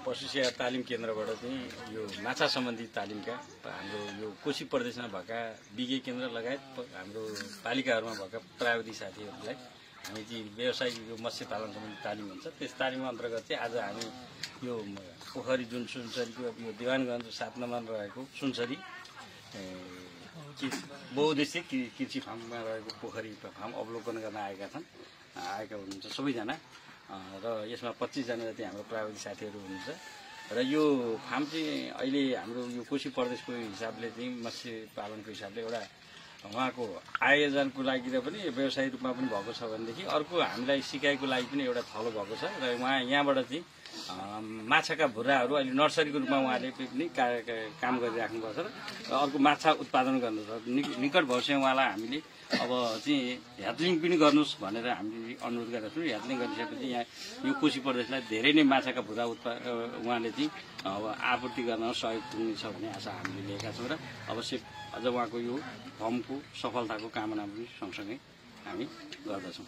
पशु सेवा तालिम केन्द्रबाट चाहिँ यो माछा सम्बन्धी तालिमका हाम्रो यो कोशी प्रदेशमा भएका विज्ञ केन्द्र लगायत हाम्रो पालिकाहरूमा भएका प्राविधिक साथीहरूलाई हामी चाहिँ व्यावसायिक यो मत्स्य पालन सम्बन्धी तालिम हुन्छ त्यस तालिम अन्तर्गत चाहिँ आज हामी यो पोखरी जुन सुनसरीको यो दिवानगञ्ज 7 नम्बरमा रहेको सुनसरी बहुउद्देश्य कृषि फार्ममा रहेको पोखरी फार्म अवलोकन गर्न आएका हुनुहुन्छ सबैजना र यसमा 25 जना जति हाम्रो प्राविधिक साथीहरू हुनुहुन्छ र यो फार्म चाहिँ अहिले हाम्रो यो कोशी प्रदेशको हिसाबले चाहिँ मत्स्य पालनको हिसाबले एउटा उहाँको आयोजनको लागि र पनि व्यवसायिक रूपमा पनि भएको छ भनेदेखि अर्को हामीलाई सिकाइको लागि पनि एउटा थलो भएको छ र यहाँबाट चाहिँ माछाका भुराहरू अहिले नर्सरीको रूपमा उहाँले पनि काम गरिराख्नु भएको छ र अर्को माछा उत्पादन गर्नु छ निकट भविष्यमा उहाँलाई हामीले अब चाहिँ ह्याचलिङ पनि गर्नुहोस् भनेर हामीले अनुरोध गरेका छौँ। ह्याचलिङ गरिसकेपछि यहाँ यो कोशी प्रदेशलाई धेरै नै माछाका भुरा उहाँले चाहिँ अब आपूर्ति गर्न सहयोग पुग्नेछ भन्ने आशा हामीले लिएका छौँ र अवश्य अझ उहाँको यो फर्मको सफलताको कामना पनि सँगसँगै हामी गर्दछौँ।